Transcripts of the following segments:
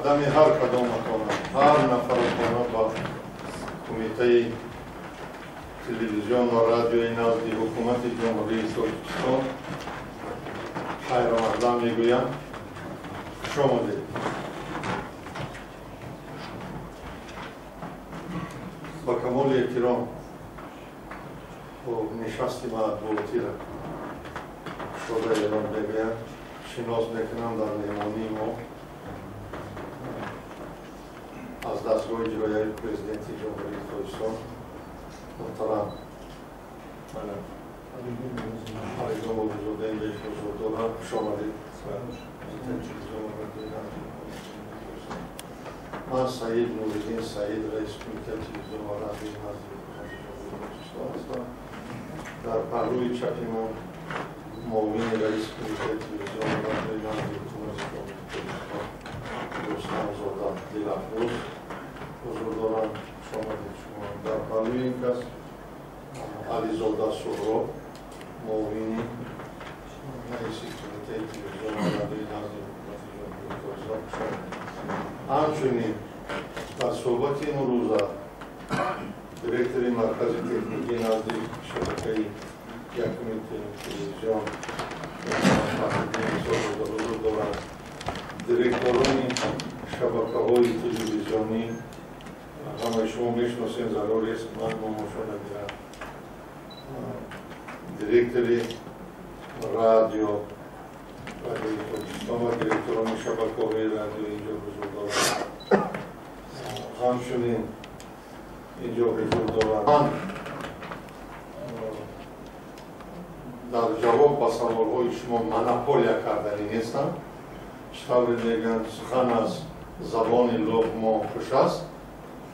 Муқаддами ҳар кадоматона, ҳар нафаратона ба Кумитаи телевизион ва радиои назди Ҳукумати Ҷумҳурии Тоҷикистон хайромақдам мегӯям. Хуш омадед. Ба камоли эҳтиром нишасти матбуотиро кушода эълон мегӯям. Шинос мекунам дар меҳмонии мо аз дастгоҳи иҷроияи Президенти Ҷумҳурии Тоҷикистон муҳтарам Фаридун Бобозодаи беш ҳузур дорам. Хуш омадед. Ман Саид Нуриддин Саид, раиси Кумитаи телевизион ва радиои назди Ҳукумати Ҷумҳурии Тоҷикистон ҳастам. Дар паҳлӯи чапи ман муовини раиси Кумитаи телевизион ва радиои назди Ҳукумати Ҷумҳурии Тоҷикистон Рустамзода Дилафрӯз ҳузур доранд. Хуш омадед шумо. Дар паҳлӯи ин кас Ализода Суҳроб, муовини раиси Кумитаи телевизион ва радиои назди Ҳукумати Ҷумҳурии Тоҷикистон. Хуш омадед. Ҳамчунин дар суҳбати имрӯза директори Маркази техникии назди шабакаи якуми телевизион ҳузур доранд. Директорони шабакаҳои телевизионӣ ҳамаи шумо мешиносем, зарур аст ман номошо нагирам. Директори радио радиои Тоҷикистон ва директорони шабакаҳои радио инҷо ҳузур доранд. Ҳамчунин инҷо ҳузур доранд. Ман дар ҷавоб ба саволҳои шумо монополия карданӣ нестам. Чӣ тавре мегӯянд, сухан аз забони луқмо хуш аст.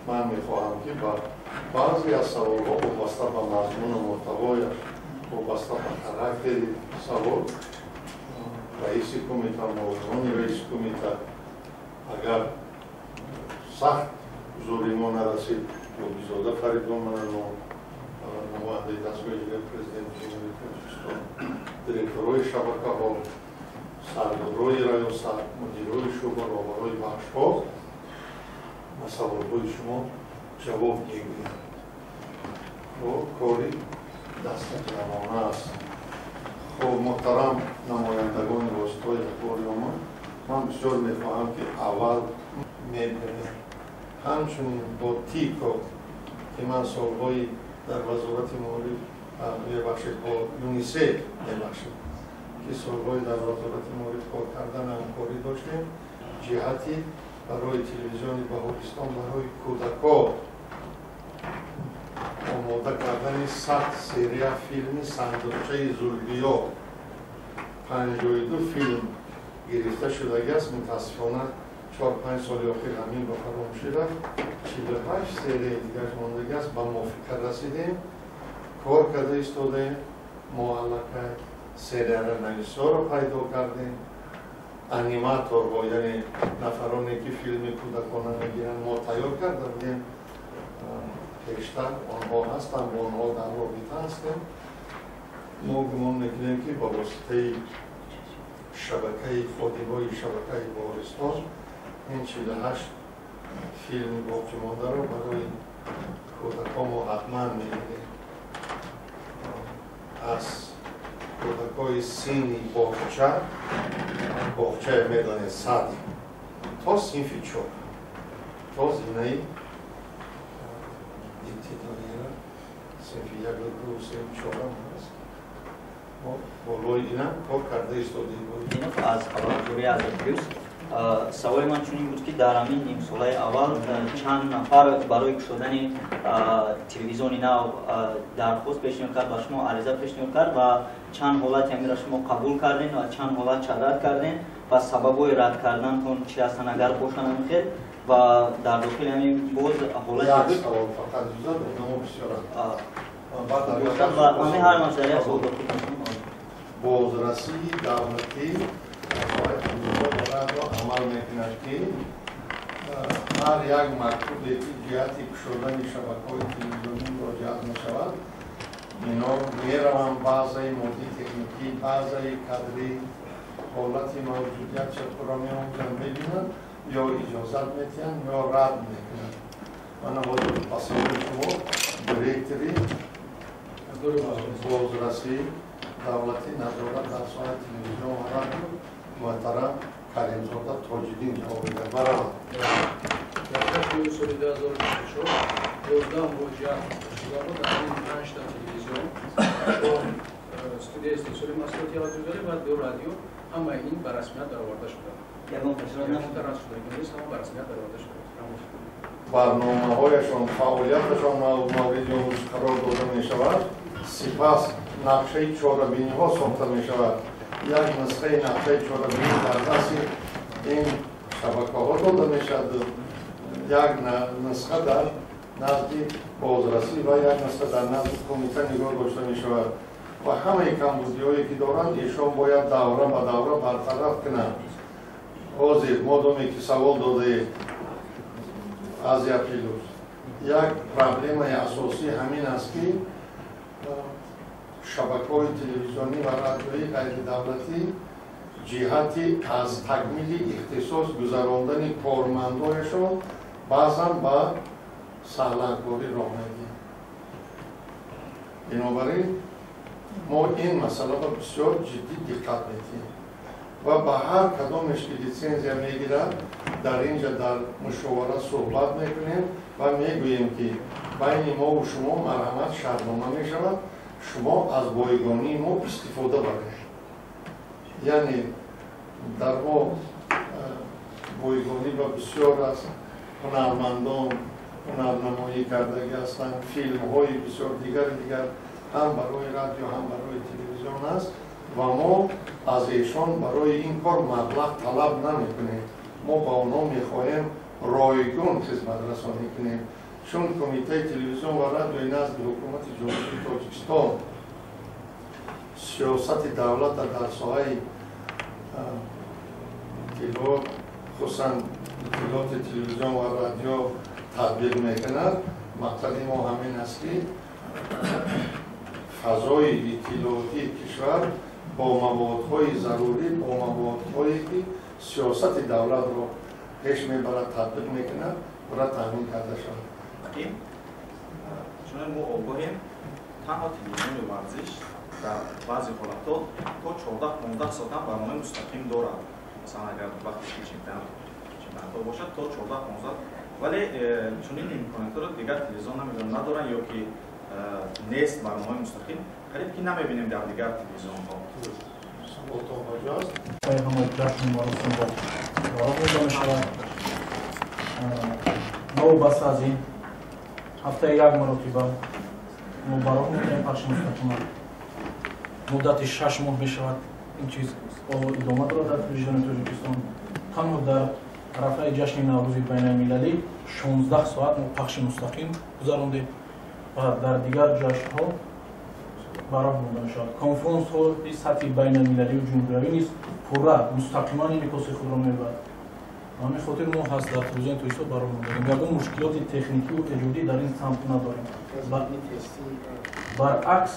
Ман мехоҳам, ки ба баъзе аз саволҳо вобаста ба мазмуну муҳтавояш, вобаста ба характери савол, раиси кумита, муовинони раиси кумита, агар сахт зури мо нарасид, Бобизода Фаридун, намояндаи дастгоҳи иҷроияи Президенти Ҷумҳурии Тоҷикистон, директорои шабакаҳо, сардорои раёсат, мудирои шӯъба, роҳбарои бахшҳо ба саволҳои шумо ҷавоб мегӯянд. Кори дастаҷамъона аст. Хуб, муҳтарам намояндагони воситаҳои ахбори омма, ман бисёр мехоҳам, ки аввал мебинем. Ҳамчунин бо ТИКО, ки ман солҳои дар Вазорати маориф, мебахшед, бо ЮНИСЕФ, мебахшед, ки солҳои дар Вазорати маориф кор кардан ҳамкорӣ доштем, ҷиҳати барои телевизиони Баҳористон барои кӯдакҳо омода кардани 100 серия филми Сандуқчаи Зулбиё, 52 филм гирифта шудагӣ аст. Мутаассифона, 4-5 соли охир ҳамин ба фаромӯшӣ рафт. 48 серияи дигараш мондагӣ аст. Ба мувофиқат расидем, кор карда истодаем. Мо аллакай сериянависҳоро пайдо кардем, аниматорҳо, яъне нафароне, ки филми кӯдакона мегиранд, мо тайёр карда будем пештар, онҳо ҳастанд, бо онҳо дар робита ҳастем. Мо гумон мекунем, ки ба воситаи шабакаи ходимои шабакаи Баҳористон ин 48 филми боқимондаро барои кӯдакҳо мо ҳатман мегирем, аз кӯдакҳои синни боғча, боғчае медонед, садик, то синфи чор, то зинаи ибтидоира, синфи як, ду, се, чорам ҳаст. Мо болои инам кор карда истодаем. Аз хабаргузории Азия Плюс. Саволи ман чунин буд, ки дар ҳамин нимсолаи аввал чанд нафар барои кушодани телевизиони нав дархост пешниҳод кард, ба шумо ариза пешниҳод кард ва чанд ҳолати ҳаминро шумо қабул кардем ва чанд ҳолат рад кардем ва сабабҳои рад кардантон чи ҳастанд, агар бошанд ҳамин хел, ва дар дохили ҳамин боз ҳолати Як савол фақат, иҷозат, одамон бисёранд. Ҳамин ҳар масъала як савол дохил. Бозрасии давлатӣ радио амал мекунад, ки ҳар як мактубе, ки ҷиҳати кушодани шабакаҳои телевизионӣ муроҷиат мешавад, ино мераванд, баъзаи моддии техникӣ, баъзаи кадрӣ, ҳолати мавҷудият чапура меомӯзанд, мебинанд. ё иҷозат медиҳанд, ё рад мекунанд. Мана ҳозир ба саволи шумо директори бозрасии давлатӣ назорат дар соҳаи телевизион ва радио муҳтарам Каримзода Тоҷиддин ҷавоб медиҳад. Баравад. Дар шаши соли 2024 11 муроҷиат шуда буд дар ин 5 телевизион, 4 студияи истеҳсоли маҳсулоти аудиовизуалӣ ва 2 радио. Ҳамаи ин ба расмият дароварда шуданд. Ягон рад шудагӣ нест, ҳама ба расмият дароварда шудааст. Барномаҳояшон, фаъолияташон мавриди омӯзиш қарор дода мешавад. Сипас нақшаи чорабиниҳо сохта мешавад. Як нусхаи нақшаи чорабинӣ дар дасти ин шабакаҳо дода мешавад, як нусха дар назди бозрасӣ ва як нусха дар назди кумита нигоҳ дошта мешавад ва ҳамаи камбудиҳое ки доранд, эшон бояд давра ба давра бартараф кунанд. Ҳозир модоме ки савол додаед, Азия Плюс, як проблемаи асосӣ ҳамин аст, ки шабакаҳои телевизионӣ ва радиои ғайридавлатӣ ҷиҳати аз такмили ихтисос гузарондани кормандояшон баъзан ба саҳланкорӣ роҳ медиҳанд. Бинобар ин мо ин масъаларо бисёр ҷиддӣ диққат медиҳем ва ба ҳар кадомеш ки литсензия мегирад, дар ин ҷа дар мушовара суҳбат мекунем ва мегӯем, ки байни мову шумо марҳамат шартнома мешавад, шумо аз бойгонии мо истифода баред. Яъне дар мо бойгонӣ ба бисёр аз ҳунармандон ҳунарнамоӣ кардагӣ ҳастанд, филмҳои бисёр дигари дигар ҳам барои радио, ҳам барои телевизион аст ва мо аз эшон барои ин кор маблағ талаб намекунем. Мо ба онҳо мехоҳем ройгон хизматрасонӣ кунем, чун Кумитаи телевизион ва радиои назди Ҳукумати Ҷумҳурии Тоҷикистон сиёсати давлата дар соҳаи иттилоот, хусусан иттилооти телевизион ва радио татбиқ мекунад. Мақсади мо ҳамин аст, ки фазои иттилоотии кишвар бо маводҳои зарурӣ, бо маводҳое ки сиёсати давлатро пеш мебарад, татбиқ мекунад, пурра таъмин карда шавад. Чунон мо огоҳем, танҳо телевизиони варзиш дар баъзе ҳолатҳо то 14-15 соат ҳам барномаи мустақим дорад. Масалан, агар вақте ки чемпионатҳо бошад, то 14-15, вале чунин имкониятҳоро дигар телевизион намедонам надоранд ё ки нест. Барномаи мустақим қариб ки намебинем дар дигар телевизионҳо. Саволтон баҷост. Ҳамаи ҷашну маросимро роҳ дода мешавад. Новобаста аз ин, ҳафтаи як маротиба мо бароҳ мекунем пахши мустақима. Муддати 6 моҳ мешавад ин чиз идома дорад дар телевизиони Тоҷикистон. Танҳо дар арафаи ҷашни Наврӯзи байналмилалӣ 16 соат мо пахши мустақим гузарондем ва дар дигар ҷашнҳо бароҳ монда мешавад. Конфронсҳои сатҳи байналмилалию ҷумҳуриявӣ низ пурра мустақиман инъикоси худро мебарад. Ба ҳамин хотир мо ҳаст дар телевизиони Тоҷикистон бароҳ мондаем. Ягон мушкилоти техникию эҷодӣ дар ин самт надорем. Баръакс,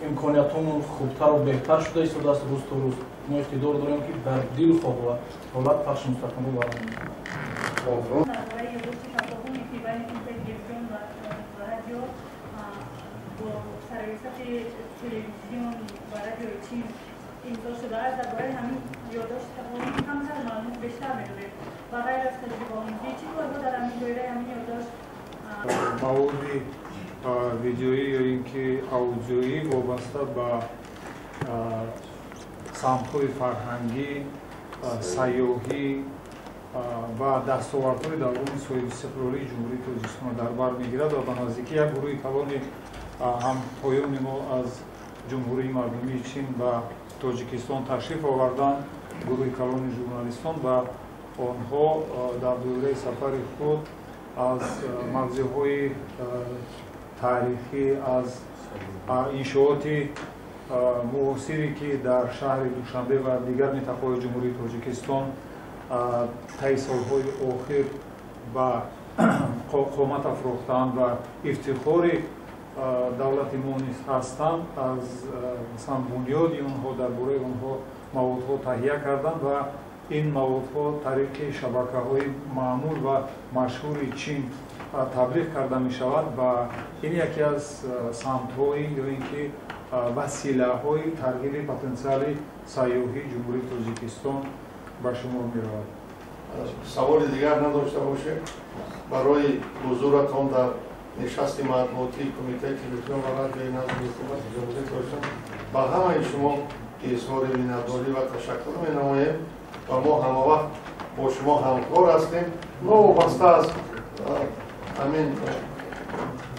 имкониятҳомон хубтару беҳтар шуда истодааст рӯз то рӯз. Мо иқтидор дорем, ки дар дилхоҳ ва ҳолат пахши мустақимро бароҳ монем. Бо сарраёсати телевизион ва радиои Чин имзо шудааст, дар бораи ҳамин ёддошти тафоҳум камтар маълумот бештар медодед. Ба ғайр аз таҷрибаомӯзӣ, чӣ корҳо дар ҳамин доираи ҳамин ёддошт? Маводи видеоӣ ё ин ки аудиоӣ вобаста ба самтҳои фарҳангӣ, сайёҳӣ ва дастовардҳои даврони соҳибистиқлолии Ҷумҳурии Тоҷикистонро дар бар мегирад ва ба наздикӣ як гурӯҳи калони ҳамтоёни мо аз Ҷумҳурии Мардумии Чин ба Тоҷикистон ташриф оварданд, гурӯҳи калони журналистон, ва онҳо дар доираи сафари худ аз мавзеъҳои таърихӣ, аз иншооти муосире ки дар шаҳри Душанбе ва дигар минтақаҳои Ҷумҳурии Тоҷикистон таи солҳои охир ба қомат афрохтаанд ва ифтихори давлати мо низ ҳастанд, аз масалан бунёди онҳо, дар бораи онҳо маводҳо таҳия карданд ва Ин маводҳо тариқи шабакаҳои маъмул ва машҳури Чин таблиғ карда мешавад ва ин яке аз самтҳои ё ин ки василаҳои тарғиби потенсиали сайёҳии Ҷумҳурии Тоҷикистон ба шумор меравад. Саволи дигар надошта бошед, барои ҳузуратон дар нишасти матбуотии Кумитаи телевизион ва радиои назди ҳукумати Ҷумҳурии Тоҷикистон ба ҳамаи шумо изҳори миннатдорӣ ва ташаккур менамоем ва мо ҳамавақт бо шумо ҳамкор ҳастем. Новобаста аз ҳамин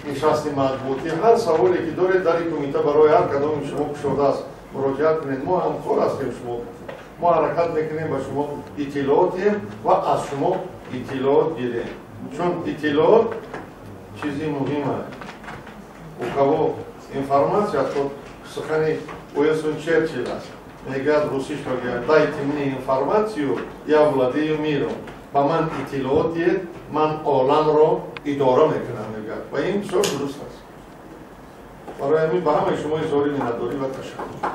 нишасти матбуотӣ, ҳар саволе ки доред, дари кумита барои ҳар кадоми шумо кушода аст, муроҷиат кунед. Мо ҳамкор ҳастем шумо, мо ҳаракат мекунем ба шумо иттилоот диҳем ва аз шумо иттилоот гирем, чун иттилоот чизи муҳим аст. У кого информация, тот, сухани Уинстон Черчилл аст, мегӯяд, русиш мегӯяд: «Дайте мне информацию, я владею миром». Ба ман иттилоот диҳед, ман оламро идора мекунам, мегӯяд, ва ин бисёр дуруст аст. Барои ҳамин ба ҳамаи шумо изҳори миннатдорӣ ва ташаккур.